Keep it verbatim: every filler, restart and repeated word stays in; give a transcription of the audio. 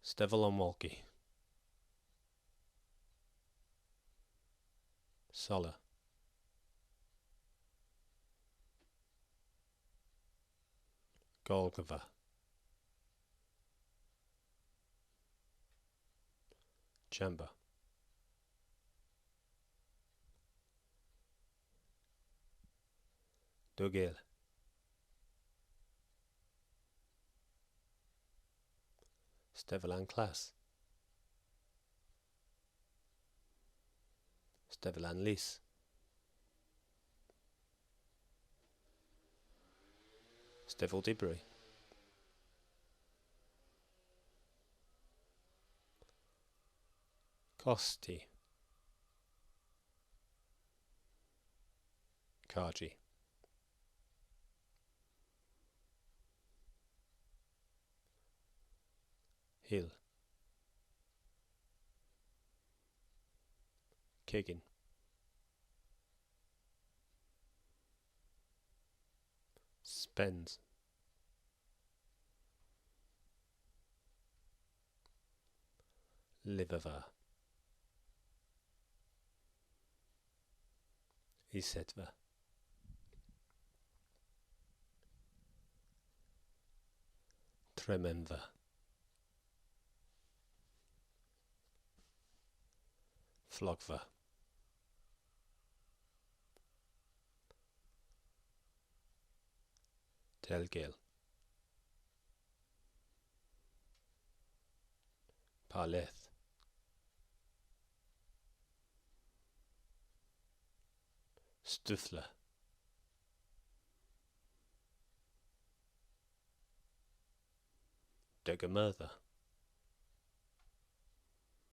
Stevel omwolghi. Solla. Golgva. Chamber. Dugil. Stevel an klass. Stevel an lys. Stevel dybri. Kosti. Karji. Hyll. Kegin. Spens. Lyverva. Esedva. Tremenva. Flogva. Telgel. Parledh. Studhla. Degemeudha.